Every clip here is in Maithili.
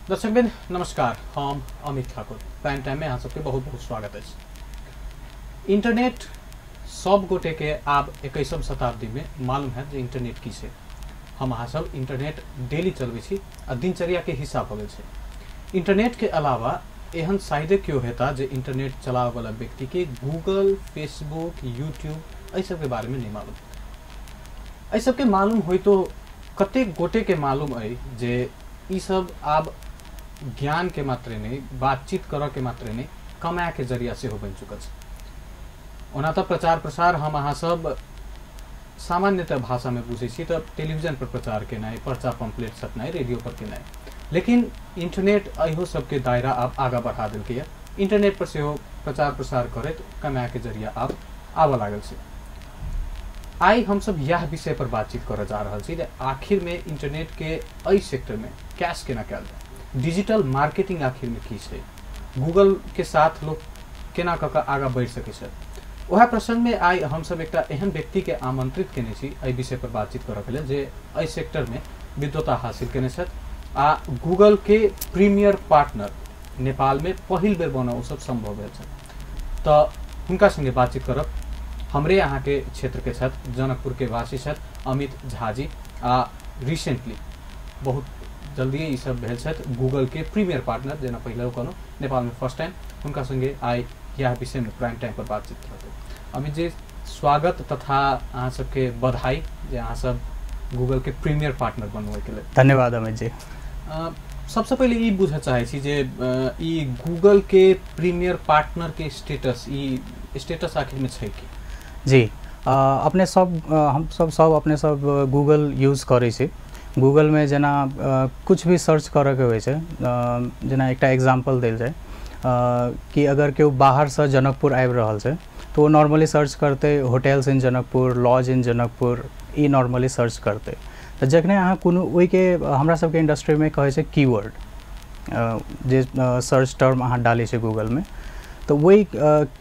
दर्शकवृंद नमस्कार, हम अमित ठाकुर प्राइम टाइम में अहाँ सबके बहुत बहुत स्वागत अछि। इंटरनेट सब गोटे के आब 21वीं शताब्दी में मालूम है जे इंटरनेट की छै। हम अहाँ सब इंटरनेट डेली चलबै छी आ दिनचर्या के हिस्सा भऽ गेल छै। इंटरनेट के अलावा एहन शायदे केओ हेता जे इंटरनेट चलाबऽ वाला व्यक्ति के गूगल, फेसबुक, यूट्यूब एहि सबके बारे में नहीं मालूम। एहि सबके मालूम होय तो कतेक गोटे के मालूम अइ जे ई सब आब ज्ञान के मात्रे नहीं, बातचीत करऽ के मात्रे नहीं, कमाए के जरिया सेहो बनि चुकल छै। ओना तऽ प्रचार प्रसार हम अहाँ सब सामान्यतः भाषा में बुझै छी तऽ टेलीविजन पर प्रचार केनाइ, पर्चा पम्पलेट छपनाइ, रेडियो पर केनाइ, लेकिन इंटरनेट एहो सबके दायरा आब आगाँ बढ़ा देलकैए। इंटरनेट पर सेहो प्रचार प्रसार करैत कमाए के जरिया आब आबऽ लागल छै। आइ हमसब यह विषय पर बातचीत करऽ जा रहल छी जे आखिर में इंटरनेट के एहि सेक्टर में कैश केना कयल जाय, डिजिटल मार्केटिंग आखिर में की छै, गूगल के साथ लोग केना कऽ कऽ आगाँ बढ़ि सकै छथि। वएह प्रसंग में आइ हमसब एकटा एहन व्यक्ति के आमंत्रित केने छी एहि विषय पर बातचीत करऽ के लेल जे एहि सेक्टर में विद्वता हासिल केने छथि आ गूगल के प्रीमियर पार्टनर नेपाल में पहिल बेर बनऽ ओ सब संभव भेल छथि। तऽ हुनका संगे बातचीत करब। हमरे अहाँ के क्षेत्र के छथि, जनकपुर के वासी छथि अमित झा जी आ रिसेंटली बहुत जल्दी ई सब भेल छथि गूगल के प्रीमियर पार्टनर, जेना पहिले कहलहुँ नेपाल में फर्स्ट टाइम। हुनका संगे आइ यह विषय में प्राइम टाइम पर बातचीत रहतै। अमित जी, स्वागत तथा अहाँ सबके बधाई जे अहाँ सब गूगल के प्रीमियर पार्टनर बनबै के लेल। धन्यवाद अमित जी। सबसे पहिले ई बुझऽ चाहै छी जे ई गूगल के प्रीमियर पार्टनर के स्टेटस, ई स्टेटस आखिर में छै की? जी, अपने सब हम सब सब अपने सब गूगल यूज करै छी। गूगल में जेना कुछ भी सर्च करऽके होइ छै, जेना एकटा एग्जाम्पल देल जाय कि अगर केओ बाहरसँ जनकपुर आबि रहल छै तऽ ओ नॉर्मली सर्च करतै hotels in Janakpur, lodge in Janakpur, E normally search करतै। तऽ जखने अहाँ कोनो ओहिके हमरा सबके इंडस्ट्रीमे कहै छै कीवर्ड, जे सर्च टर्म अहाँ डालै छै गूगलमे, तऽ ओहि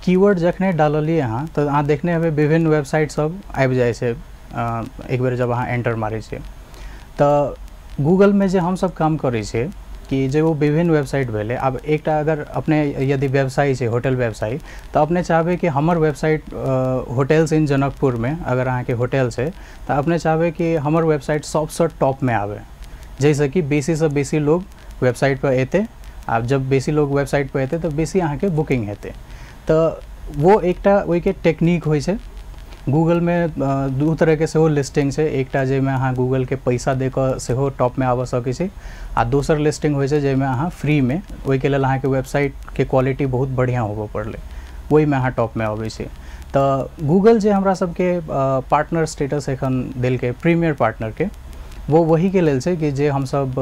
कीवर्ड जखने डाललियै अहाँ तऽ अहाँ देखने हेबै विभिन्न वेबसाइट सब आबि जाइ छै। एक बेर जब अहाँ एंटर मारै छियै तऽ गूगलमे जे हमसब काम करै छियै कि जे ओ विभिन्न वेबसाइट भेलै। आब एकटा अगर अपने यदि व्यवसायी छै, होटल व्यवसायी, तऽ अपने चाहबै कि हमर वेबसाइट होटल्स इन जनकपुरमे अगर अहाँके होटल छै तऽ अपने चाहबै कि हमर वेबसाइट सबसँ टॉपमे आबै, जाहिसँ कि बेसीसँ बेसी लोग वेबसाइटपर एतै। आब जब बेसी लोग वेबसाइटपर एतै तऽ बेसी अहाँके बुकिंग हेतै। तऽ वो एकटा ओहिके टेक्निक होइ छै। गूगलमे दू तरहके सेहो लिस्टिंग छै, एकटा जाहिमे अहाँ गूगलके पैसा दऽ कऽ सेहो टॉपमे आबऽ सकै छी, आ दोसर लिस्टिंग होइ छै जाहिमे अहाँ फ्रीमे, ओहिके लेल अहाँके वेबसाइटके क्वालिटी बहुत बढ़िआँ होबऽ पड़लै, ओहिमे अहाँ टॉपमे अबै छी। तऽ गूगल जे हमरा सबके पार्टनर स्टेटस एखन देलकै प्रीमियर पार्टनरके, वो वहीके लेल छै कि जे हमसब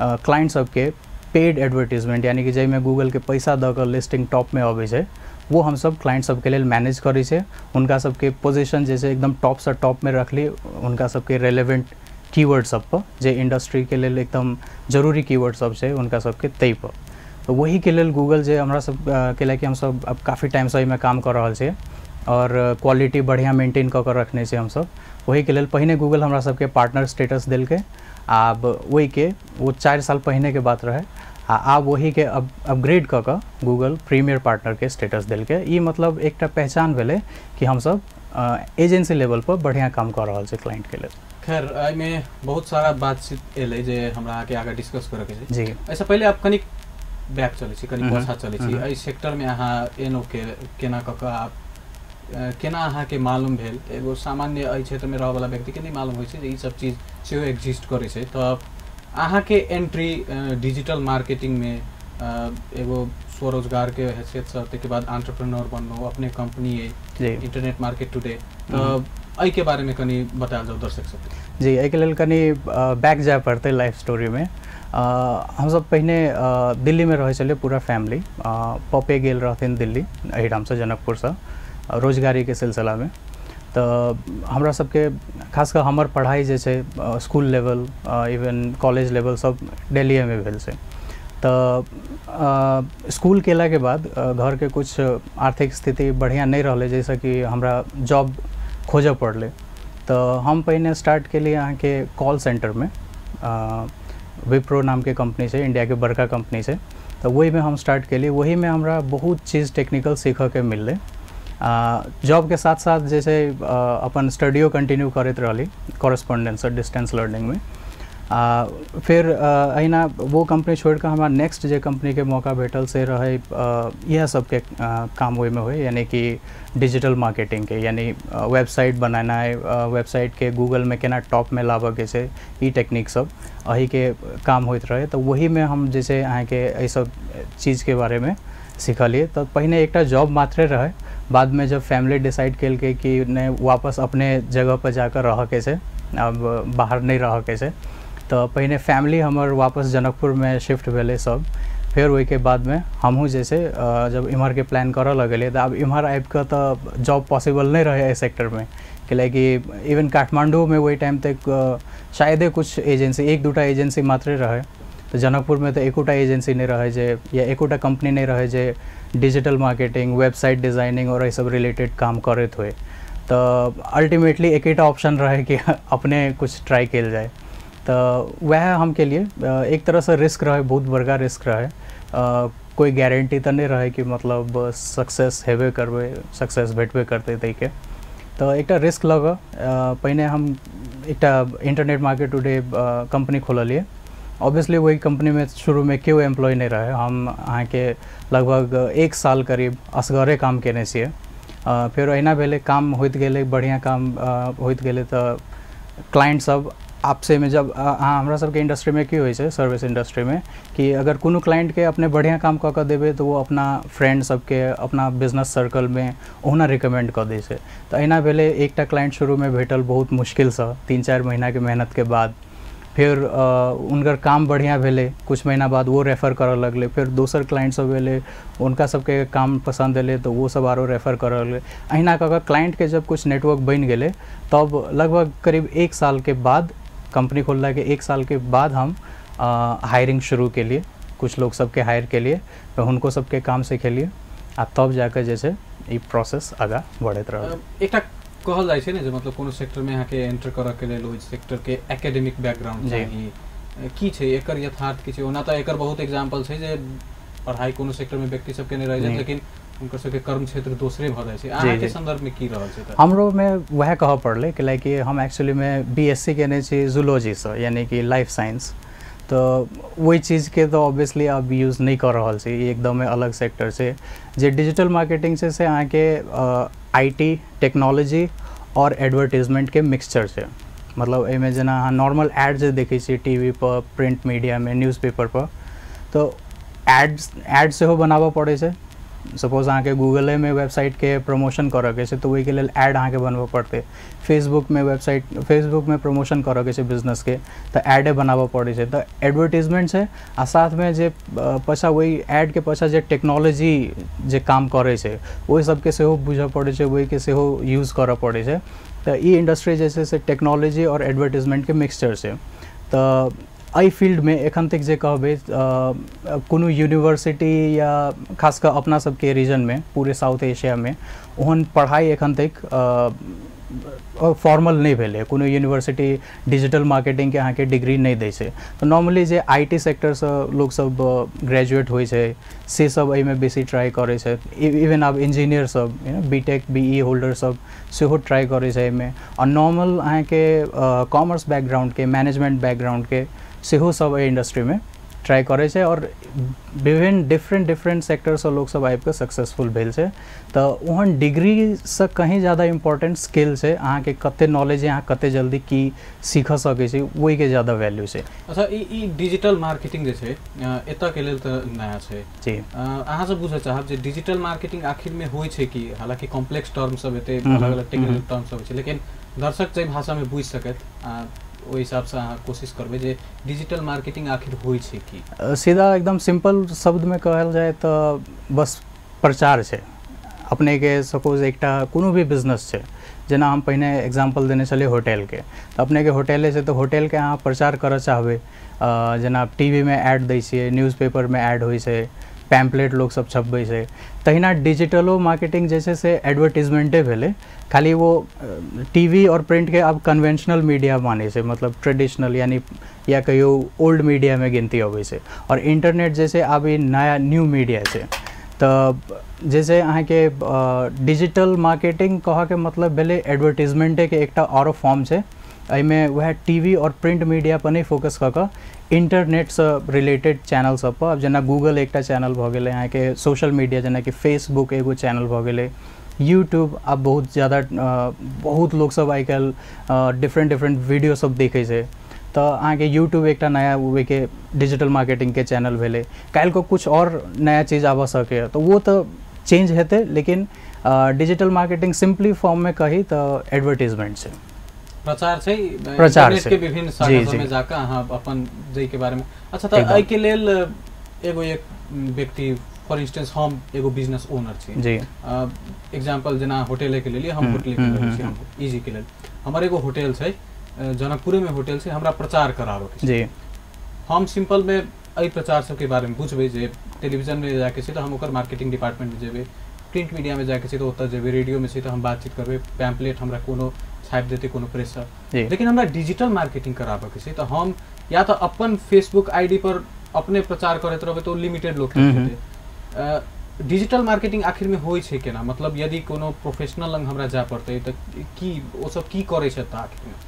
क्लाइंट सबके पेड एडवर्टीजमेंट, यानी कि जाहिमे गूगलके पैसा दऽ कऽ लिस्टिंग टॉपमे अबै छै, वो हमसब क्लाइंट सबके लेल मैनेज करै छै। हुनका सबके पोजिशन जे छै एकदम टॉपसँ टॉपमे रखली, हुनका सबके रेलेवेंट कीवर्ड सब पर, जे इंडस्ट्रीके लेल एकदम जरूरी कीवर्ड सब छै हुनका सबके ताहि पर। तऽ वहीके लेल गूगल जे हमरा सब के लेल कि हमसब अब काफ़ी टाइमसँ एहिमे काम कऽ रहल छियै और क्वालिटी बढ़िआँ मेंटेन कऽ कऽ रखने छियै हमसब, ओहिके लेल पहिने गूगल हमरा सबके पार्टनर स्टेटस देलकै। आब ओहिके ओ 4 साल पहिनेके बात रहै, आ आब वहीके अपग्रेड कऽ कऽ गूगल प्रीमियर पार्टनरके स्टेटस देलकै। ई मतलब एकटा पहचान भेलै कि हमसब एजेंसी लेवल पर बढ़िआँ काम कऽ रहल छी क्लाइंटके लेल। खैर, एहिमे बहुत सारा बातचीत एलै जे हमरा अहाँके आगाँ डिस्कस करऽके छै। जी, एहिसँ पहिले आप कनिक बैक चलै छी, कनिक पाछाँ चलै छी। एहि सेक्टरमे अहाँ एनो के केना कऽ कऽ आप केना अहाँके मालूम भेल? एगो सामान्य एहि क्षेत्रमे रहऽवला व्यक्तिके नहि मालूम होइ छै जे ई सब चीज सेहो एग्जिस्ट करै छै। तऽ अहाँके एंट्री डिजिटल मार्केटिंगमे एगो स्वरोजगारके हैसियतसँ, ताहिके बाद एंटरप्रेन्योर बनलहुँ, अपने कंपनी अइ इंटरनेट मार्केट टुडे, तऽ एहिके बारेमे कनि बतायल जाउ दर्शक सबके। जी, एहिके लेल कनि बैक जाय पड़तै लाइफ स्टोरीमे। हमसब पहिने दिल्लीमे रहै छलियै पूरा फैमिली। पप्पे गेल रहथिन दिल्ली एहिठामसँ जनकपुरसँ रोजगारीके सिलसिलामे। तऽ हमरा सबके खास कऽ हमर पढ़ाइ जे छै school level, even college level सब दिल्लीएमे भेल छै। तऽ स्कूल केलाके बाद घरके कुछ आर्थिक स्थिति बढ़िआँ नहि रहलै, जाहिसँ कि हमरा जॉब खोजऽ पड़लै। तऽ हम पहिने स्टार्ट केलियै अहाँके कॉल सेंटरमे, विप्रो नामके कंपनी छै, इंडियाके बड़का कंपनी छै, तऽ ओहिमे हम स्टार्ट केलियै। ओहिमे हमरा बहुत चीज टेक्निकल सीखऽके मिललै। जॉबके साथ साथ जे छै अपन स्टडियो कंटिन्यू करैत रहली कॉरेस्पॉन्डेंस और डिस्टेंस लर्निंगमे। फिर अहिना वो कंपनी छोड़िकऽ हमरा नेक्स्ट जे कंपनीके मौका भेटल से रहै इएह सबके काम ओहिमे होइ, यानी कि डिजिटल मार्केटिंगके, यानी वेबसाइट बनेनाइ, वेबसाइटके गूगलमे केना टॉपमे लाबऽके छै, ई टेक्निक सब एहिके काम होइत रहै। तऽ ओहिमे हम जे छै अहाँके एहि सब चीजके बारेमे सिखलियै। तऽ पहिने एकटा जॉब मात्रे रहै, बादमे जब फैमिली डिसाइड केलकै कि नहि वापस अपने जगह पर जाकऽ रहऽके छै, अब बाहर नहि रहऽके छै, तऽ पहिने फैमिली हमर वापस जनकपुरमे शिफ्ट भेलै सब। फेर ओहिके बादमे हमहूँ जे छै जब इम्हरके प्लान करऽ लगलियै तऽ आब इम्हर आबिकऽ तऽ जॉब पॉसिबल नहि रहै एहि सेक्टरमे, कैलाकि इवन काठमाण्डूमे ओहि टाइम तक शायदे कुछ एजेंसी, एक दूटा एजेंसी मात्रे रहै, तऽ जनकपुरमे तऽ एकोटा एजेंसी नहि रहै जे, या एकोटा कंपनी नहि रहै जे डिजिटल मार्केटिंग, वेबसाइट डिजाइनिंग और एहि सब रिलेटेड काम करैत होइ। तऽ अल्टीमेटली एकेटा ऑप्शन रहै कि अपने कुछ ट्राई कयल जाय, तऽ वएह हम केलियै। एक तरहसँ रिस्क रहै, बहुत बड़का रिस्क रहै, कोइ गारंटी तऽ नहि रहै कि मतलब सक्सेस हेबे करबै, सक्सेस भेटबे करतै ताहिके। तऽ एकटा रिस्क लऽ कऽ पहिने हम एकटा इंटरनेट मार्केट टुडे कंपनी खोललियै। ऑब्वियसली ओहि कंपनीमे शुरूमे केओ एम्प्लॉय नहि रहै, हम अहाँके लगभग 1 साल करीब असगरे काम केने छियै। फेर अहिना भेलै, काम होइत गेलै, बढ़िआँ काम होइत गेलै, तऽ क्लाइंट सब आपसेमे जब हमरा सबके इंडस्ट्रीमे की होइ छै, सर्विस इंडस्ट्रीमे, कि अगर कोनो क्लाइंटके अपने बढ़िआँ काम कऽ कऽ देबै तऽ ओ अपना फ्रेंड सबके, अपना बिजनेस सर्कलमे ओहुना रिकमेंड कऽ दै छै। तऽ अहिना भेलै, एकटा क्लाइंट शुरूमे भेटल बहुत मुश्किलसँ, 3-4 महीनाके मेहनतके बाद। फेर हुनकर काम बढ़िआँ भेलै, कुछ महीना बाद वो रेफर करऽ लगलै, फेर दोसर क्लाइंट सब एलै, हुनका सबके काम पसन्द एलै तऽ वो सब आरो रेफर करऽ लगलै। अहिना कऽ कऽ क्लाइंटके जब कुछ नेटवर्क बनि गेलै तब लगभग करीब 1 सालके बाद, कंपनी खोललाके 1 सालके बाद हम हायरिंग शुरू केलियै, कुछ लोग सबके हायर केलियै, तऽ हुनको सबके काम सिखेलियै, आ तब जाकऽ जे छै ई प्रोसेस आगाँ बढ़ैत रहल। एकटा कहल जाइ छै ने जे मतलब कोनो सेक्टरमे अहाँके एंटर करऽ के लेल ओहि सेक्टरके एकेडमिक बैकग्राउंड चाही, की छै एकर यथार्थ की छै? ओना तऽ एकर बहुत एग्जाम्पल छै जे पढ़ाई कोनो सेक्टरमे व्यक्ति सबके नहि रहि जाइत, लेकिन हुनकर सबके कर्म क्षेत्र दोसरे भऽ जाइ छै। अहाँके संदर्भमे की रहल छै? हमरोमे वएह कहऽ पड़लै कि लाइक हम एक्चुअलीमे BSc केने छी जूलॉजीसँ, यानी कि लाइफ साइंस, तऽ ओहि चीजके तऽ ऑब्वियसली आब यूज नहि कऽ रहल छी, ई एकदमे अलग सेक्टर छै। जे डिजिटल मार्केटिंग छै से अहाँके IT, technology और एडवर्टाइजमेंटके मिक्सचर छै। मतलब एहिमे जेना अहाँ नॉर्मल एड जे देखै छियै टीवी पर, प्रिंट मीडियामे, न्यूज़पेपर पर, तऽ एड सेहो बनाबऽ पड़ै छै। सपोज अहाँके गूगलेमे वेबसाइटके प्रमोशन करऽके छै तऽ ओहिके लेल एड अहाँके बनबऽ पड़तै, फेसबुकमे वेबसाइट, फेसबुकमे प्रमोशन करऽके छै बिजनेसके तऽ एडे बनाबऽ पड़ै छै। तऽ एडवर्टाइजमेंट छै, आ साथमे जे पाछा ओहि एडके पाछा जे टेक्नोलॉजी जे काम करै छै ओहि सबके सेहो बुझऽ पड़ै छै, ओहिके सेहो यूज करऽ पड़ै छै। तऽ ई इंडस्ट्री जे छै से टेक्नोलॉजी आओर एडवर्टाइजमेंटके मिक्सचर छै। तऽ एहि फील्डमे एखन तक जे कहबै कोनो यूनिवर्सिटी या खास कऽ अपना सबके रीजनमे, पूरे साउथ एशियामे ओहन पढ़ाइ एखन तक फॉर्मल नहि भेलै। कोनो यूनिवर्सिटी डिजिटल मार्केटिंगके अहाँके डिग्री नहि दै छै। तऽ नॉर्मली जे IT सेक्टरसँ लोकसब ग्रेजुएट होइ छै से सब एहिमे बेसी ट्राइ करै छै। इवन आब इंजीनियर सब, BTech BE holder सब सेहो ट्राइ करै छै एहिमे। आओर नॉर्मल अहाँके कॉमर्स बैकग्राउंडके, मैनेजमेंट बैकग्राउंडके सेहो सब एहि इंडस्ट्रीमे ट्राइ करै छै। आओर विभिन्न डिफरेंट डिफरेंट सेक्टरसँ लोकसब आबिकऽ सक्सेसफुल भेल छै। तऽ ओहन डिग्रीसँ कहीं ज्यादा इम्पोर्टेंट स्किल छै, अहाँके कते नॉलेज है, अहाँ कते जल्दी की सीख सकै छी, ओहिके ज्यादा वैल्यू छै। अच्छा, ई डिजिटल मार्केटिंग जे छै एतऽ के लेल तऽ नया छै जी। अहाँ सब बुझऽ चाहब जे डिजिटल मार्केटिंग आखिरमे होइ छै की? हालांकि कॉम्प्लेक्स टर्म सब हेतै, अलग अलग टेक्निकल टर्म सब होइ छै, लेकिन दर्शक जाहि भाषामे बुझि सकैत ओहि हिसाबसँ अहाँ कोशिश करबै जे डिजिटल मार्केटिंग आखिर होइ छै की। सीधा एकदम सिंपल शब्दमे कहल जाय तऽ बस प्रचार छै। अपनेके सपोज एकटा कोनो भी बिजनेस छै, जेना हम पहिने एग्जाम्पल देने छलियै होटलके, तऽ अपनेके होटले छै तऽ होटलके अहाँ प्रचार करऽ चाहबै, जेना टीवीमे एड दै छियै, न्यूज़पेपरमे एड होइ छै, पैम्पलेट लोक सब छपबै छै, तहिना डिजिटलो मार्केटिंग जे छै से एडवर्टीजमेंटे भेलै। खाली वो टीवी और प्रिंट के आब कन्वेंशनल मीडिया मानै छै, मतलब ट्रेडिशनल यानी या कहियो ओल्ड मीडिया में गिनती अबै छै, और इंटरनेट जे छै आब ई नया न्यू मीडिया छै। तऽ जे छै अहाँके डिजिटल मार्केटिंग कहऽके मतलब भेलै एडवर्टीजमेंटेके एकटा औरो फॉर्म छै। एहिमे वएह टीवी और प्रिंट मीडिया पर नहि फोकस कऽ कऽ इंटरनेटसँ रिलेटेड चैनल सब पर, आब जेना गूगल एकटा चैनल भऽ गेलै, अहाँके सोशल मीडिया जेनाकि फेसबुक एगो चैनल भऽ गेलै, यूट्यूब आब बहुत ज़्यादा बहुत लोकसब आइ काल्हि डिफरेंट डिफरेंट वीडियो सब देखै छै, तऽ अहाँके यूट्यूब एकटा नया ओहिके डिजिटल मार्केटिंगके चैनल भेलै। काल्हि को कुछ और नया चीज आबऽ सकैए तऽ वो तऽ चेंज हेतै, लेकिन डिजिटल मार्केटिंग सिम्पली फॉर्ममे कही तऽ एडवर्टीजमेंट छै, प्रचार छै, प्रचार के विभिन्न शाखा सब में जाकर अहाँ अपन जै के बारे में। अच्छा, तऽ एहि के लेल एगो एक व्यक्ति फॉर इंस्टेंस हम एगो बिजनेस ओनर छी जी, एग्जाम्पल जेना होटले के लेल, हम होटल के लेल छी, हम इजी के लेल हमर एगो होटल छै, जनकपुरे में होटल छै, हमरा प्रचार कराबऽ के जी। हम सिंपल में एहि प्रचार सबके बारे में बुझबै जे टेलीविजन में जाके छै तऽ हम ओकर मार्केटिंग डिपार्टमेंट में जेबै, प्रिंट मीडिया में जाके छै तऽ ओतऽ जेबै, रेडियो में छै तऽ हम बातचीत करबै, पैम्पलेट हमरा कोनो छापि देतै कोनो प्रेसर। लेकिन हमरा डिजिटल मार्केटिंग कराबऽ के छै तऽ हम या तऽ अपन फेसबुक आईडी पर अपने प्रचार करैत रहबै तऽ लिमिटेड लोक तक जेतै। डिजिटल मार्केटिंग आखिर में होइ छै केना, मतलब यदि कोनो प्रोफेशनल लग हमरा जाय पड़तै तऽ की ओ सब की करै छै आखिर में?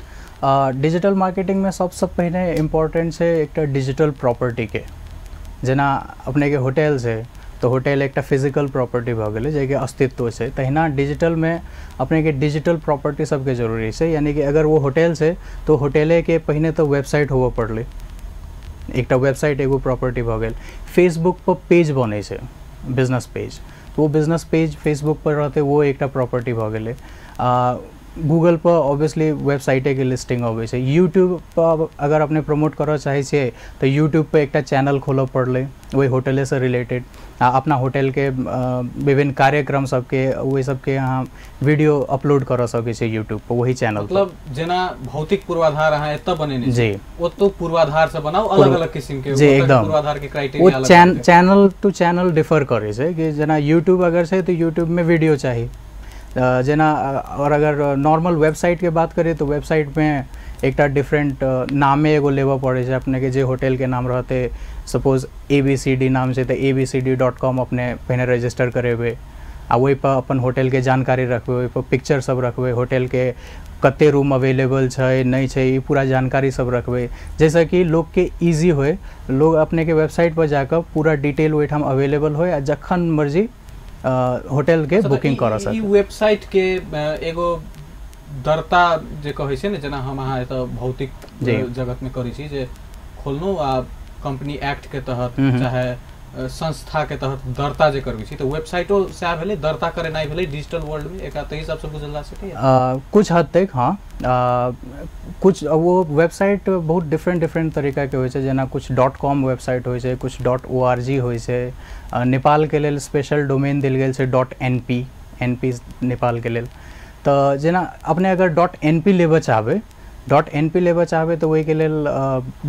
डिजिटल मार्केटिंग में सबसँ पहिने इम्पोर्टेंट छै एकटा डिजिटल प्रॉपर्टीके। जेना अपनेके होटल छै तऽ होटल एकटा फिजिकल प्रॉपर्टी भऽ गेलै जाहिके अस्तित्व छै, तहिना डिजिटलमे अपनेके डिजिटल प्रॉपर्टी सबके जरूरी छै। यानी कि अगर वो होटल छै तऽ होटलेके पहिने तऽ वेबसाइट होबऽ पड़लै, एकटा वेबसाइट एगो प्रॉपर्टी भऽ गेल। फेसबुक पर पेज बनै छै, बिजनेस पेज, तऽ ओ बिजनेस पेज फेसबुक पर रहतै, वो एकटा प्रॉपर्टी भऽ गेलै। गूगल पर ऑब्वियसली वेबसाइटेके लिस्टिंग अबै छै। यूट्यूब पर अगर अपने प्रमोट करऽ चाहै छियै तऽ यूट्यूब पर एकटा चैनल खोलऽ पड़लै ओहि होटलेसँ रिलेटेड, आ अपना होटलके विभिन्न कार्यक्रम सबके ओहि सबके अहाँ वीडियो अपलोड करऽ सकै छियै यूट्यूब पर वही चैनल। मतलब जेना भौतिक पूर्वाधार अहाँ एतऽ बनेने जी, ओतौ पूर्वाधार से बनाउ अलग अलग किसिम के, जी एकदम पूर्वाधार के क्राइटेरिया अलग, ओ चैनल टू चैनल डिफर करै छै कि जेना यूट्यूब अगर छै तऽ यूट्यूबमे वीडियो चाही जेना, और अगर नॉर्मल वेबसाइटके बात करिए तऽ वेबसाइटमे एकटा डिफरेंट नामे एगो लेबऽ पड़ै छै अपनेके, जे होटलके नाम रहतै सपोज ABCD नाम छै तऽ ABCD.com अपने पहिने रजिस्टर करेबै आ ओहिपर अपन होटलके जानकारी रखबै, ओहिपर पिक्चर सब रखबै, होटलके कते रूम अवेलेबल छै नहि छै ई पूरा जानकारी सब रखबै, जाहिसँ कि लोकके ईजी होइ, लोग अपनेके वेबसाइट पर जाकऽ पूरा डिटेल ओहिठाम अवेलेबल होइ आ जखन मर्जी होटल के बुकिंग कर सकै। ई वेबसाइट के एगो दरता जे कहै छै ने, जेना हम अहाँ एतऽ भौतिक जगत में करै छी जे खोललहुँ आ कंपनी एक्ट के तहत चाहे संस्था के तहत दरता जे करबै छी, तऽ वेबसाइटो सएह भेलै, दरता करेनाइ भेलै डिजिटल वर्ल्ड में, एकरा ताहि हिसाबसँ बुझल जा सकैए कुछ हद तक। हाँ, कुछ वो वेबसाइट बहुत डिफरेंट डिफरेंट तरीकाके होइ छै, जेना कुछ .com website होइ छै, कुछ .org होइ छै। नेपालके लेल स्पेशल डोमेन देल गेल छै .np, NP नेपालके लेल। तऽ जेना अपने अगर .np लेबऽ चाहबै, .np लेबऽ चाहबै तऽ ओहिके लेल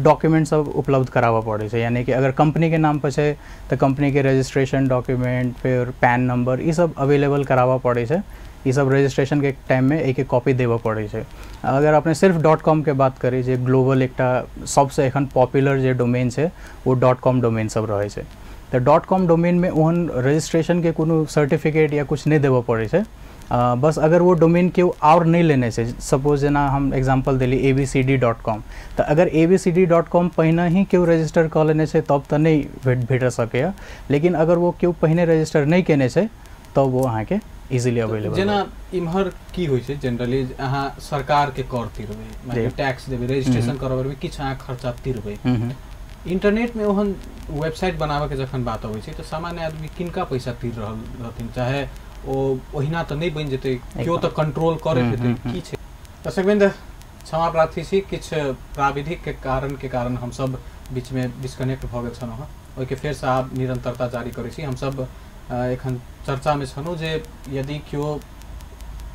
डॉक्यूमेंट सब उपलब्ध कराबऽ पड़ै छै। यानी कि अगर कंपनीके नाम पर छै तऽ कंपनीके रजिस्ट्रेशन डॉक्यूमेंट, फिर पैन नंबर, ई सब अवेलेबल कराबऽ पड़ै छै। ई सब रजिस्ट्रेशनके टाइममे एहिके कॉपी देबऽ पड़ै छै। अगर अपने सिर्फ .com के बात करी, जे ग्लोबल एकटा सबसँ एखन पॉपुलर जे डोमेन छै ओ .com domain सब रहै छै, तऽ .com डोमेनमे ओहन रजिस्ट्रेशनके कोनो सर्टिफिकेट या कुछ नहि देबऽ पड़ै छै। बस अगर वो डोमेन केओ आओर नहि लेने छै, सपोज जेना हम एग्जाम्पल देली abcd.com, तऽ अगर abcd.com पहिने ही केओ रजिस्टर कऽ लेने छै तब तऽ नहि भेट सकैए, लेकिन अगर वो केओ पहिने रजिस्टर नहि केने छै तब वो अहाँके इजीली अवेलेबल। जेना इम्हर की होइ छै जनरली, अहाँ सरकार के कर तिरबै, मतलब टैक्स देबै, रजिस्ट्रेशन करबै, किछु अहाँ खर्चा तिरबै। इंटरनेट में ओहन वेबसाइट बनाबऽ के जखन बात अबै छै तऽ सामान्य आदमी किनका पैसा तिर रहल रहथिन, चाहे ओ ओहिना तऽ नहि बनि जेतै, केओ तऽ कंट्रोल करैत हेतै, की छै? दर्शकवृंद, क्षमा प्रार्थी छी, किछु प्राविधिक के कारण हमसब बीचमे डिस्कनेक्ट भऽ गेल छलहुँ हँ, ओहिके फेरसँ आब निरंतरता जारी करै छी। हमसब एखन चर्चामे छलहुँ जे यदि केओ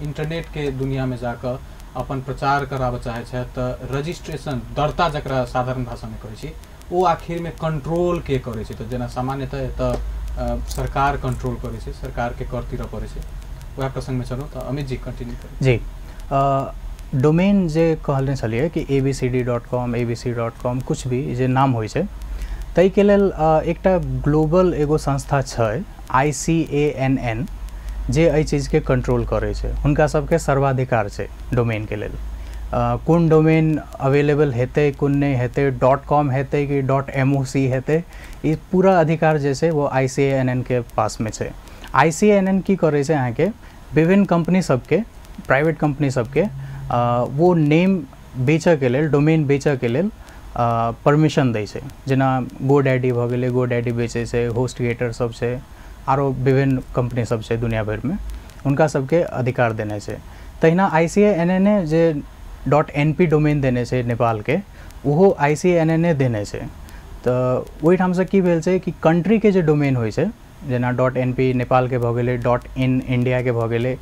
इंटरनेटके दुनियामे जाकऽ अपन प्रचार कराबऽ चाहै छथि तऽ रजिस्ट्रेशन, दरता जकरा साधारण भाषामे कहै छी, ओ आखिरमे कंट्रोल के करै छै? तऽ जेना सामान्यतः एतऽ सरकार कंट्रोल करै छै, सरकार के कर तीरऽ पड़ै छै, वएह प्रसंग में चलू। तऽ अमित जी कंटिन्यू करू। जी, डोमेन जे कहने छलियै कि abcd.com abc.com कुछ भी जे नाम होइ छै, ताहिके लेल एकटा ग्लोबल एगो संस्था छै ICANN जे एहि चीजके कंट्रोल करै छै। हुनका सबके सर्वाधिकार छै डोमेनके लेल, कोन डोमेन अवेलेबल हेतै कोन नहि हेतै, .com हेतै कि .moc हेतै, ई पूरा अधिकार जे छै वो ICANN के पासमे छै। ICANN की करै छै, अहाँके विभिन्न कंपनी सबके, प्राइवेट कंपनी सबके वो नेम बेचऽके लेल, डोमेन बेचऽके लेल परमिशन दै छै। जेना गोडैडी भऽ गेलै, गोडैडी बेचै छै, होस्टगेटर सब छै, आरो विभिन्न कंपनी सब छै दुनिया भरिमे, हुनका सबके अधिकार देने छै। तहिना ICANN जे .np domain देने छै नेपालके, ओहो ICANN देने छै। तऽ ओहिठामसँ की भेल छै कि कंट्रीके जे डोमेन होइ छै, जेना .np नेपालके भऽ गेलै, .in इण्डियाके भऽ गेलै,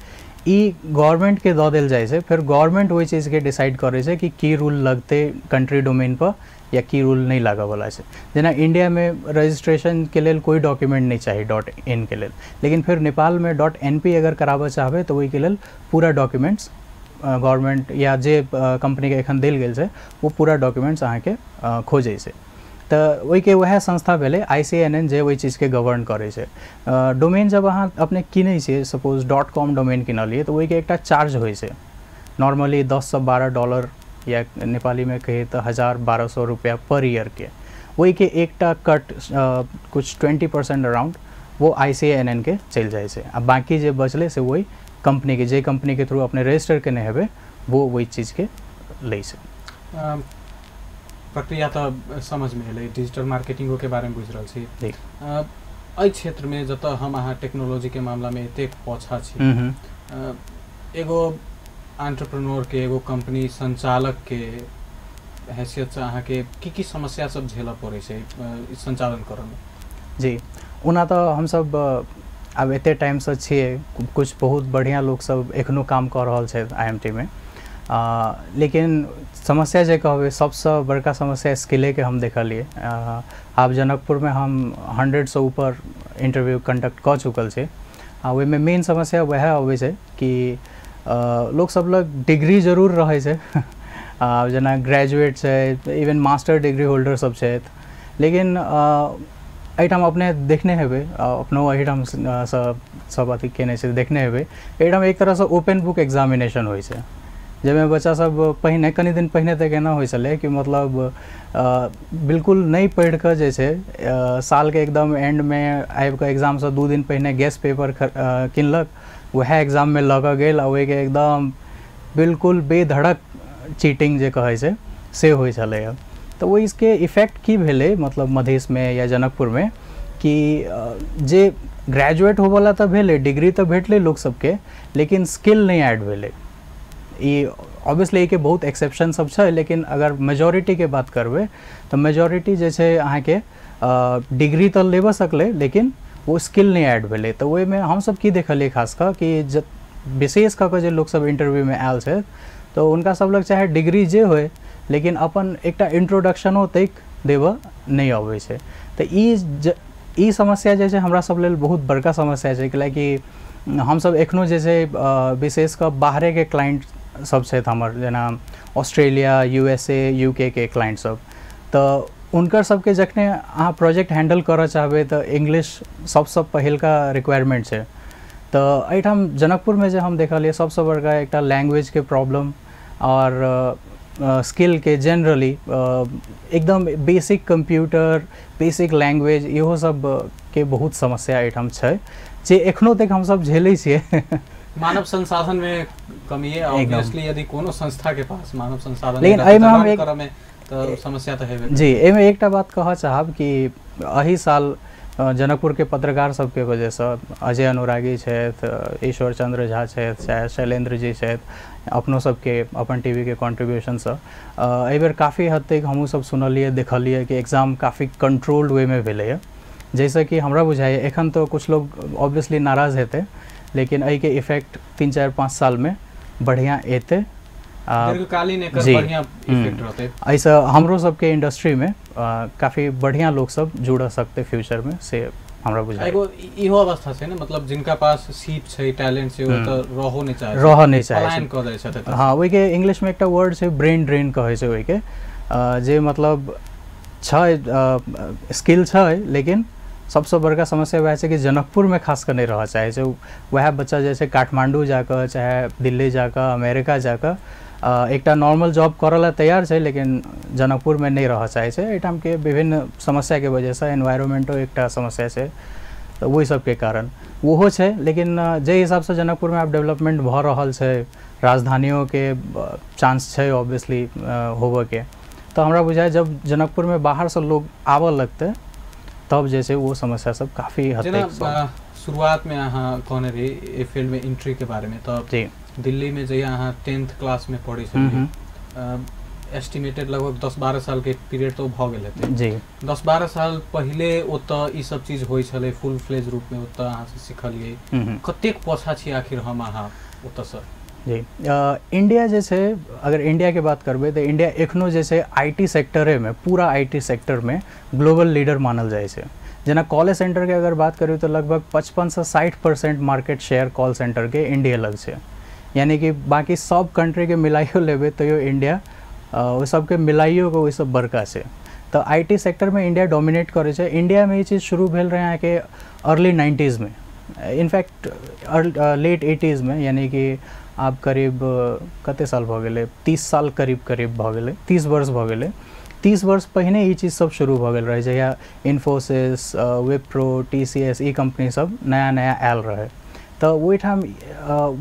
ई गवर्नमेंटके दऽ देल जाइ छै। फेर गवर्नमेंट ओहि चीजके डिसाइड करै छै कि की रूल लगतै कंट्री डोमेन पर या की रूल नहि लागऽवला छै। जेना इंडियामे रजिस्ट्रेशनके लेल कोइ डॉक्यूमेंट नहि चाही .in के लेल, लेकिन फेर नेपालमे .np अगर कराबऽ चाहबै तऽ ओहिके लेल पूरा डॉक्यूमेंट्स गवर्नमेंट या जे कंपनीके एखन देल गेल छै वो पूरा डॉक्यूमेंट्स अहाँके खोजै छै। तऽ ओहिके वएह संस्था भेलै ICANN जे ओहि चीजके गवर्न करै छै। डोमेन जब अहाँ अपने किनै छियै, सपोज .com domain किनलियै, तऽ ओहिके एकटा चार्ज होइ छै, नॉर्मली $10 से $12 या नेपालीमे कही तऽ 1000-1200 रुपया पर ईयरके। ओहिके एकटा कट कुछ 20% अराउंड वो ICANN के चलि जाइ छै, आ बाँकी जे बचलै से ओहि कंपनीके, जे कंपनीके थ्रू अपने रजिस्टर केने हेबै वो ओहि चीजके लै छै। प्रक्रिया तऽ समझमे एलै, डिजिटल मार्केटिंगोके बारेमे बुझि रहल छी। एहि क्षेत्रमे जतऽ हम अहाँ टेक्नोलॉजीके मामलामे एतेक पाछा छी, एगो एंटरप्रेन्योरके, एगो कंपनी संचालकके हैसियतसँ अहाँके की की समस्या सब झेलऽ पड़ै छै संचालन करऽमे? जी, ओना तऽ हमसब आब एते टाइमसँ छियै, कुछ बहुत बढ़िआँ लोकसब एखनो काम कऽ रहल छथि IMT मे, लेकिन समस्या जे कहबै सबसँ बड़का समस्या स्किलेके हम देखलियै। आब जनकपुरमे हम 100 से ऊपर इंटरव्यू कंडक्ट कऽ चुकल छी, आ ओहिमे मेन समस्या वएह अबै छै कि लोकसब लग डिग्री जरूर रहै छै, जेना ग्रेजुएट छै, इवन मास्टर डिग्री होल्डर सब छथि, लेकिन एहिठाम अपने देखने हेबै, अपनो एहिठाम सब अथी केने छै, देखने हेबै, एहिठाम एक तरहसँ ओपन बुक एग्जामिनेशन होइ छै, जाहिमे बच्चा सब पहिने कनि दिन पहिने तक एना होइ छलै कि मतलब बिल्कुल नहि पढ़ि कऽ जे छै सालके एकदम एंडमे आबि कऽ एग्जामसँ 2 दिन पहिने गैस पेपर किनलक, वएह एग्जाममे लऽ कऽ गेल आ ओहिके एकदम बिल्कुल बेधड़क चीटिंग जे कहै छै से होइ छलैए। तऽ ओहिके इफेक्ट की भेलै मतलब मधेशमे या जनकपुरमे कि जे ग्रेजुएट होबऽला तऽ भेलै, डिग्री तऽ भेटलै लोक सबके, लेकिन स्किल नहि ऐड भेलै। ई ऑब्वियसली एहिके बहुत एक्सेप्शन सब छै, लेकिन अगर मेजोरिटीके बात करबै तऽ मेजोरिटी जे छै अहाँके डिग्री तऽ लेबऽ सकलै लेकिन ओ स्किल नहि ऐड भेलै। तऽ ओहिमे हमसब की देखलियै खास कऽ कि विशेष कऽ कऽ जे लोकसब इंटरव्यूमे आयल छै तऽ हुनका सब लग चाहे डिग्री जे होइ लेकिन अपन एकटा इंट्रोडक्शनो तक देबऽ नहि अबै छै। तऽ ई समस्या जे छै हमरा सब लेल बहुत बड़का समस्या छै, कैलाकि हमसब एखनो जे छै विशेष कऽ बाहरेके क्लाइंट सब छथि हमर, जेना ऑस्ट्रेलिया, USA, UK के क्लाइंट सब, तऽ हुनकर सबके जखने अहाँ प्रोजेक्ट हैंडल करऽ चाहबै तऽ इंग्लिश सबसँ पहिलका रिक्वायरमेंट छै। तऽ एहिठाम जनकपुरमे जे हम देखलियै सबसँ बड़का एकटा लैंग्वेजके प्रॉब्लम आओर स्किलके जेनरली एकदम बेसिक कंप्यूटर, बेसिक लैंग्वेज, इहो सब के बहुत समस्या एहिठाम छै जे एखनो तक हमसब झेलै छियै। मानव संसाधन में कमी है ऑब्वियसली, यदि कोनो संस्था के पास मानव संसाधन, लेकिन एहिमे हम एक तऽ समस्या तऽ हेबे। जी, एहिमे एकटा बात कहऽ चाहब कि एहि साल जनकपुर के पत्रकार सबके वजहसँ अजय अनुरागी छथि, ईश्वर चंद्र झा छथि, चाहे शैलेंद्र जी छथि, अपनो सबके अपन टीवी के कॉन्ट्रीब्यूशनसँ एहिबेर काफ़ी हद तक हमहूँ सब सुनलियै देखलियै कि एग्जाम काफ़ी कंट्रोल्ड वेमे भेलैए, जाहिसँ कि हमरा बुझाइए एखन तऽ कुछ लोग ऑब्वियसली नाराज हेतै, लेकिन एहिके इफेक्ट 3 4 5 सालमे बढ़िआँ एतै, दीर्घकालीन एकर बढ़िआँ इफेक्ट रहतै। एहिसँ हमरो सबके इंडस्ट्रीमे काफ़ी बढ़िआँ लोक सब जुड़ सकतै फ्यूचरमे, से हमरा बुझाइ एगो इहो अवस्था छै ने, मतलब जिनका पास सीप छै, टैलेंट छै, ओ तऽ रहो नहि चाहै, रहऽ नहि चाहै, पलायन कऽ दै छथि। हाँ, ओहिके इंग्लिशमे एकटा वर्ड छै ब्रेन ड्रेन कहै छै ओहिके, जे मतलब छै स्किल छै, लेकिन सबसँ बड़का समस्या वएह छै कि जनकपुरमे खास कऽ नहि रहऽ चाहै छै। वएह बच्चा जे छै काठमाण्डू जाकऽ, चाहे दिल्ली जाकऽ, अमेरिका जाकऽ एकटा नॉर्मल जॉब करऽ लए तैयार छै, लेकिन जनकपुरमे नहि रहऽ चाहै छै। एहिठामके विभिन्न समस्याके वजहसँ, एनवायरमेंटो एकटा समस्या छै, तऽ ओहि सबके कारण ओहो छै। लेकिन जाहि हिसाबसँ जनकपुरमे आब डेवलपमेंट भऽ रहल छै, राजधानियोके चांस छै ऑब्वियसली होबऽके, तऽ हमरा बुझाइ जब जनकपुरमे बाहरसँ लोग आबऽ लगतै तब जे छै वो समस्या सब काफी हद तक। शुरुआतमे अहाँ कहने रही एहि फील्डमे एंट्रीके बारेमे, तऽ दिल्लीमे जहिया अहाँ 10th क्लासमे पढ़ै छलियै, एस्टिमेटेड लगभग 10-12 सालके पीरियड तऽ भऽ गेल हेतै जी। 10-12 साल पहिले ओतऽ ई सब चीज होइ छलै फुल फ्लेज रूपमे, ओतऽ अहाँ सिखलियै, कतेक पाछा छी आखिर हम अहाँ ओतऽसँ? जी, इंडिया जे छै, अगर इंडियाके बात करबै तऽ इंडिया एखनो जे छै IT सेक्टरेमे, पूरा IT सेक्टरमे ग्लोबल लीडर मानल जाइ छै। जेना कॉल सेंटरके अगर बात करियौ तऽ लगभग 55 से 60% मार्केट शेयर कॉल सेंटरके इंडिया लग छै, यानी कि बाकी सब कंट्रीके मिलाइयो लेबै तैयो इंडिया ओहि सबके मिलाइयो के ओहिसँ बड़का छै। तऽ IT सेक्टरमे इंडिया डोमिनेट करै छै। इंडियामे ई चीज शुरू भेल रहै अहाँके अर्ली 90s में, इनफैक्ट लेट 80s में, यानी कि आब करीब कते साल भऽ गेलै, 30 साल करीब करीब भऽ गेलै, 30 वर्ष भऽ गेलै। 30 वर्ष पहिने ई चीज सब शुरू भऽ गेल रहै, जहिया इन्फोसिस, विप्रो, TCS ई कंपनी सब नया नया आयल रहै। तऽ ओहिठाम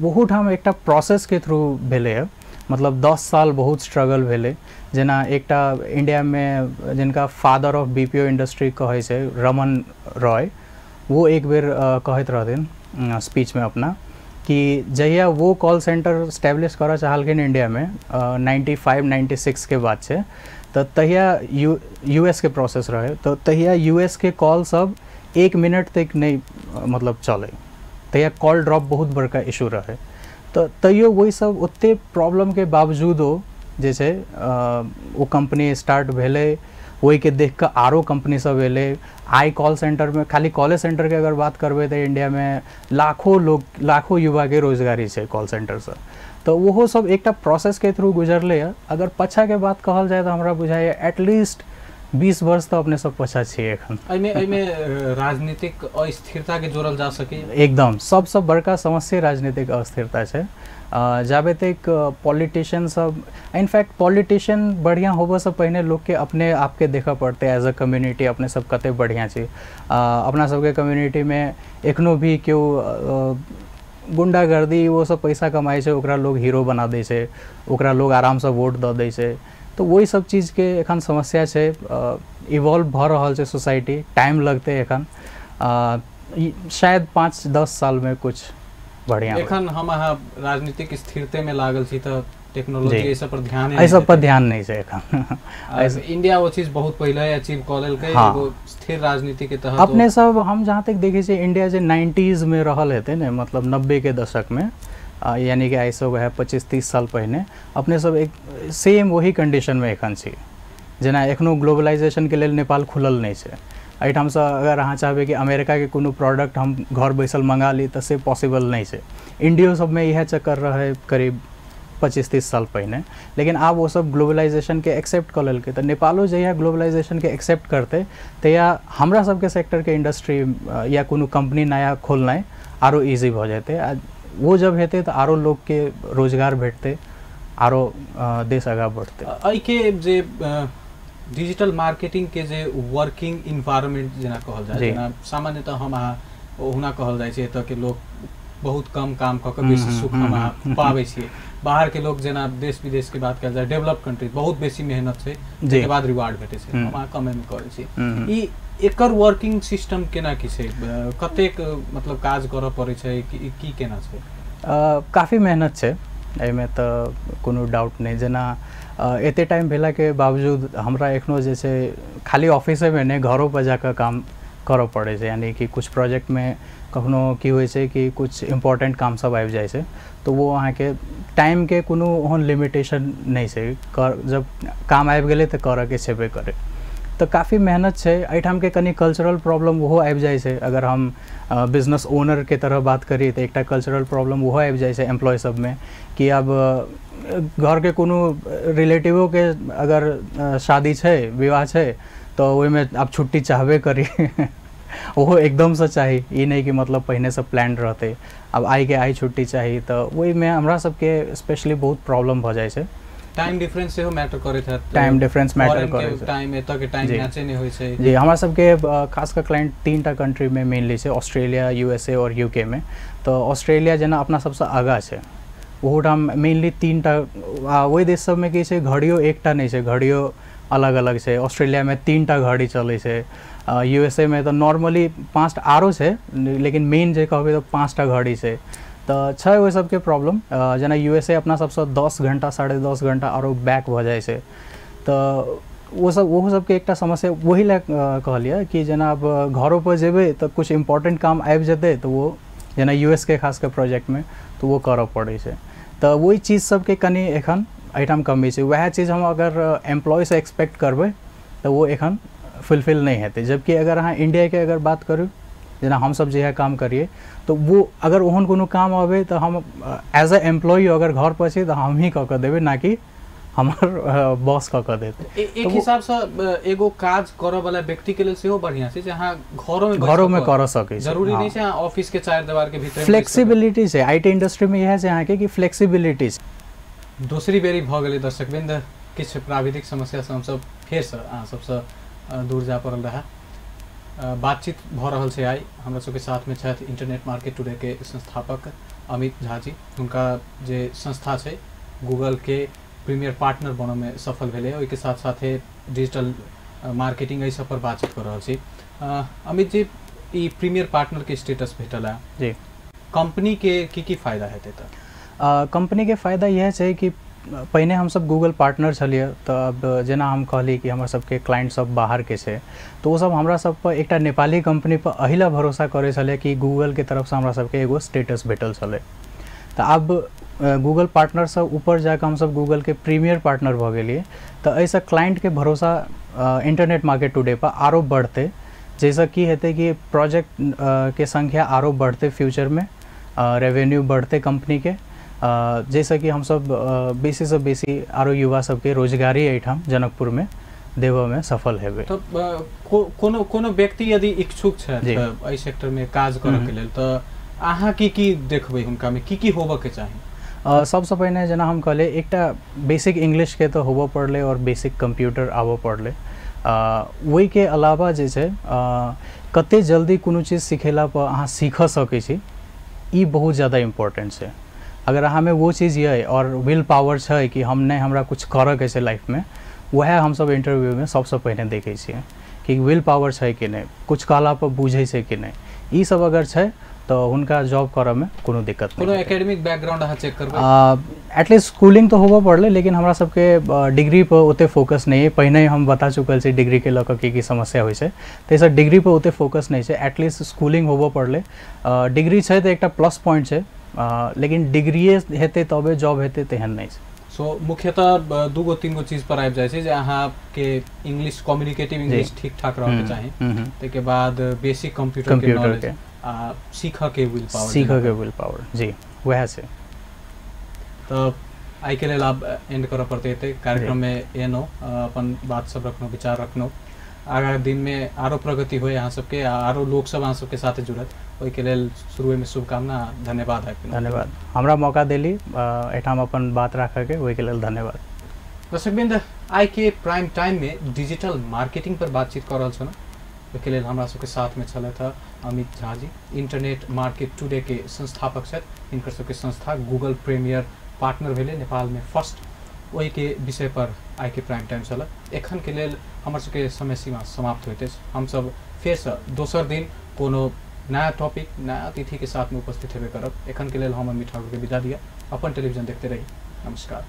ओहूठाम एकटा प्रोसेसके थ्रू भेलै हँ, मतलब 10 साल बहुत स्ट्रगल भेलै। जेना एकटा इंडियामे जिनका फादर ऑफ BPO industry कहै छै, रमन रॉय, वो एक बेर कहैत रहथिन स्पीचमे अपना कि जहिया वो कॉल सेंटर स्टैब्लिश करऽ चाहलखिन इंडियामे, 95-96 के बात छै, तऽ तहिया US के प्रोसेस रहै, तऽ तहिया US के कॉल सब 1 मिनट तक नहि मतलब चलै, तहिया कॉल ड्रॉप बहुत बड़का इशू रहै। तऽ तैयो वही सब ओते प्रॉब्लमके बावजूदो जे छै ओ कंपनी स्टार्ट भेलै, ओहिके देख कऽ आरो कंपनी सब एलै। आइ कॉल सेंटरमे, खाली कॉले सेंटरके अगर बात करबै तऽ इंडियामे लाखों लोग, लाखों युवाके रोजगारी छै कॉल सेंटरसँ, तऽ ओहो सब एकटा प्रोसेसके थ्रू गुजरलै हँ। अगर पाछाके बात कहल जाय तऽ हमरा बुझाइए एटलीस्ट 20 वर्ष तऽ अपने सब पाछा छियै एखन। एहिमे राजनीतिक अस्थिरताके जोड़ल जा सकै? एकदम, सबसँ बड़का समस्या राजनीतिक अस्थिरता छै। जाबे तक पॉलिटिशियन सब, इनफैक्ट पॉलिटिशियन बढ़िआँ होबऽसँ पहिने लोकके अपने आपके देखऽ पड़तै एज अ कम्युनिटी, अपने सब कते बढ़िआँ छी। अपना सबके कम्युनिटीमे एखनो भी केओ गुंडागर्दी वो सब पैसा कमाइ छै, ओकरा लोग हीरो बना दै छै, ओकरा लोग आरामसँ वोट दऽ दै छै। तऽ ओहि सब चीजके एखन समस्या छै। इवॉल्व भऽ रहल छै सोसाइटी, टाइम लगतै एखन, शायद 5-10 सालमे कुछ बढ़िया। एखन हम अहाँ राजनीतिक स्थिरते में लागल छी तऽ टेक्नोलॉजी एहि सब पर ध्यान, एहि सब पर ध्यान नहीं छै एखन। इंडिया वो चीज बहुत पहिले अचीव कऽ लेलकै, एगो स्थिर राजनीति के तहत। अपने सब हम जहाँ तक देखै छियै इंडिया जे 90s में रहल हेतै ने, मतलब 90 के दशक में, यानी कि आइसँ वएह 25-30 साल पहिने अपने सब एक सेम वही कंडीशन में एखन छी। जेना एखनो ग्लोबलाइजेशन के लेल नेपाल खुलल नहि छै। एहिठामसँ अगर अहाँ चाहबै कि अमेरिकाके कोनो प्रोडक्ट हम घर बैसल मंगा ली तऽ से पॉसिबल नहि छै। इंडियो सबमे इएह चक्कर रहै करीब 25-30 साल पहिने, लेकिन आब ओ सब ग्लोबलाइजेशनके एक्सेप्ट कऽ लेलकै। तऽ नेपालो जहिया ग्लोबलाइजेशनके एक्सेप्ट करतै तहिया हमरा सबके सेक्टरके इंडस्ट्री या कोनो कंपनी नया खोलनाइ आरो ईजी भऽ जेतै। आ वो जब हेतै तऽ आरो लोकके रोजगार भेटतै, आरो देश आगाँ बढ़तै। एहिके जे डिजिटल मार्केटिंग के जे वर्किंग इन्वायरमेंट जेना कहल जाय, जेना सामान्यतः हम अहाँ ओहुना कहल जाइ छै एतऽ के लोग बहुत कम काम कऽ कऽ बेसी सुख हम अहाँ पाबै छियै। बाहर के लोग जेना देश विदेश के बात कयल जाय, डेवलप कंट्री बहुत बेसी मेहनत छै, ताहिके बाद रिवार्ड भेटै छै, हम अहाँ कमे मे करै छी। ई एकर वर्किंग सिस्टम केना की छै, कतेक मतलब काज करऽ पड़ै छै, की केना छै? काफी मेहनत छै एहिमे तऽ कोनो डाउट नहि। जेना एते टाइम भेलाके बावजूद हमरा एखनो जे छै खाली ऑफिसेमे नहि, घरो पर जाकऽ काम करऽ पड़ै छै। यानी कि कुछ प्रोजेक्टमे कखनो की होइ छै कि कुछ इम्पोर्टेंट काम सब आबि जाइ छै, तऽ वो अहाँके टाइमके कोनो ओहन लिमिटेशन नहि छै, जब काम आबि गेलै तऽ करऽके छेबे करै। तऽ काफी मेहनत छै। एहिठामके कनि कल्चरल प्रॉब्लम ओहो आबि जाइ छै। अगर हम बिजनेस ओनरके तरह बात करी तऽ एकटा कल्चरल प्रॉब्लम ओहो आबि जाइ छै एम्प्लॉय सबमे कि आब घरके कोनो रिलेटिवोके अगर शादी छै, विवाह छै, तऽ ओहिमे आब छुट्टी चाहबे करी, ओहो एकदमसँ चाही, ई नहि कि मतलब पहिनेसँ प्लान रहतै, आब आइके आइ छुट्टी चाही। तऽ ओहिमे हमरा सबके स्पेशली बहुत प्रॉब्लम भऽ जाइ छै। टाइम डिफरेंस सेहो मैटर करैत हैत। टाइम डिफरेंस मैटर करै छै, टाइम एतऽ के टाइम मैचे नहि होइ छै। जी, हमरा सबके खास कऽ क्लाइंट 3टा कंट्रीमे मेनली छै, ऑस्ट्रेलिया, यूएसए और यूके में। तऽ ऑस्ट्रेलिया जेना अपना सबसँ आगाँ छै, ओहूठाम मेनली 3टा, आ ओहि देश सबमे की छै घड़ियो एकटा नहि छै, घड़ियो अलग अलग छै। ऑस्ट्रेलियामे 3टा घड़ी चलै छै, यूएसए में तऽ नॉर्मली 5टा आरो छै, लेकिन मेन जे कहबै तऽ 5टा घड़ी छै। तऽ छै ओहि सबके प्रॉब्लम। जेना यूएसए अपना सबसँ 10 घंटा 10.5 घंटा आरो बैक भऽ जाइ छै, तऽ ओ सब ओहो सबके एकटा समस्या। वही लए कहलियै कि जेना आब घरो पर जेबै तऽ कुछ इम्पोर्टेंट काम आबि जेतै तऽ ओ जेना यूएसके खास कऽ प्रोजेक्टमे तऽ ओ करऽ पड़ै छै। तऽ ओहि चीज सबके कनि एखन एहिठाम कमी छै। वएह चीज हम अगर एम्प्लॉयसँ एक्सपेक्ट करबै तऽ ओ एखन फुलफिल नहि हेतै। जबकि अगर अहाँ इंडियाके अगर बात करू, जेना हमसब जहिया काम करिए तऽ वो अगर ओहन कोनो काम अबै तऽ हम एज अ एम्प्लॉय अगर घर पर छी तऽ हमही कऽ कऽ देबै, ना कि हमर बॉस कऽ कऽ देतै। एक हिसाबसँ एगो काज करऽ वाला व्यक्ति के लेल सेहो बढ़िया छै जे अहाँ घरोमे करऽ सकै छी, जरूरी नहि छै अहाँ ऑफिस के 4 दीवार के भीतर। फ्लेक्सिबिलिटी छै IT industry में, इएह छै अहाँके कि फ्लेक्सिबिलिटी छै। दोसरी बेरी भऽ गेलै दर्शकवृंद, किछु प्राविधिक समस्यासँ हमसब फेरसँ अहाँ सबसँ दूर जा पड़ल रहए। बातचीत भऽ रहल छै आइ हमरा सबके साथमे छथि इंटरनेट मार्केट टुडे के संस्थापक अमित झा जी। हुनका जे संस्था छै गूगल के प्रीमियर पार्टनर बनऽमे सफल भेलै, ओहिके साथ साथे डिजिटल मार्केटिंग एहि सब पर बातचीत कऽ रहल छी। अमित जी, ई प्रीमियर पार्टनर के स्टेटस भेटल है जी, कंपनी के की की फायदा हेतै? तऽ कंपनी के फायदा इएह छै कि पहिने हमसब गूगल पार्टनर छलियै, तऽ अब जेना हम कहली कि हमर सबके क्लाइंट सब बाहरके छै, तऽ ओसब हमरा सब पर एकटा नेपाली कंपनी पर एहि भरोसा करै छलै कि गूगलके तरफसँ हमरा सबके एगो स्टेटस भेटल छलै। तऽ आब गूगल पार्टनरसँ ऊपर जाकऽ हमसब गूगलके प्रीमियर पार्टनर भऽ गेलियै, तऽ एहिसँ क्लाइंटके भरोसा इंटरनेट मार्केट टुडे पर आरो बढ़तै, जाहिसँ की हेतै कि प्रोजेक्ट के संख्या आरो बढ़तै फ्यूचरमे, रेवेन्यू बढ़तै कंपनीके, जाहिसँ कि हमसब बेसीसँ बेसी आरो युवा सबके रोजगारी एहिठाम जनकपुरमे देबऽमे सफल हेबै। तऽ कोनो कोनो व्यक्ति यदि इच्छुक छथि एहि सेक्टरमे काज करऽके लेल तऽ अहाँ की की देखबै हुनकामे, की की होबऽके चाही? सबसँ पहिने जेना हम कहलियै एकटा बेसिक इंग्लिशके तऽ होबऽ पड़लै और बेसिक कंप्यूटर आबऽ पड़लै। ओहिके अलावा जे छै कते जल्दी कोनो चीज सिखेला पर अहाँ सीख सकै छी, ई बहुत ज़्यादा इम्पोर्टेंट छै। अगर अहाँमे वो चीज यऽ और will power छै कि हम नहि, हमरा कुछ करऽके छै लाइफमे, वएह हमसब इंटरव्यूमे सबसँ पहिने देखै छियै कि will power छै कि नहि, कुछ कहला पर बुझै छै कि नहि। ई सब अगर छै तऽ हुनका जॉब करऽमे कोनो दिक्कत नहि। कोनो एकेडमिक बैकग्राउंड अहाँ चेक करबै? एटलीस्ट स्कूलिंग तऽ होबऽ पड़लै, लेकिन हमरा सबके डिग्री पर ओते फोकस नहि। पहिने हम बता चुकल छी डिग्रीके लऽ कऽ की की समस्या होइ छै, ताहिसँ डिग्री पर ओते फोकस नहि छै। एटलीस्ट स्कूलिंग होबऽ पड़लै, डिग्री छै तऽ एकटा प्लस पॉइंट छै, लेकिन डिग्रीए हेतै तबे जॉब हेतै तेहन नहि छै। सो मुख्यतः 2-3 गो चीज पर आबि जाइ छै जे अहाँके इंग्लिश, कम्युनिकेटिव इंग्लिश ठीक ठाक रहऽके चाही, ताहिके बाद बेसिक कंप्यूटर के नॉलेज आ सीखऽके will power, सीखऽके will power जी वएह छै। तऽ आइके लेल आब एंड करऽ पड़तै एतै कार्यक्रममे। एनो अपन बात सब रखनो, विचार रखनो, आगाँ दिनमे आरो प्रगति होइ अहाँ सबके, आरो लोक सब अहाँ सबके साथे जुड़त, ओहिके लेल शुरुएमे शुभकामना, धन्यवाद। धन्यवाद, हमरा मौका देली एहिठाम अपन बात राखऽके, ओहिके लेल धन्यवाद। दर्शकवृंद, आइ के प्राइम टाइम में डिजिटल मार्केटिंग पर बातचीत कर रहल छलहुँ, ओहिके लेल हमरा सबके साथमे छलथि Amit Jha ji, internet market today के संस्थापक छथि। हिनकर सबके संस्था गूगल प्रीमियर पार्टनर भेलै नेपालमे फर्स्ट, ओहिके विषय पर आइ के प्राइम टाइम छल। एखन के लेल हमर सबके समय सीमा समाप्त होइत अछि। हमसब फेरसँ दोसर दिन कोनो नया टॉपिक, नया अतिथि के साथ में उपस्थित हेबे करब। एखन के लेल हम अमित ठाकुर के विदा दिया। अपन टेलीविजन देखते रही। नमस्कार।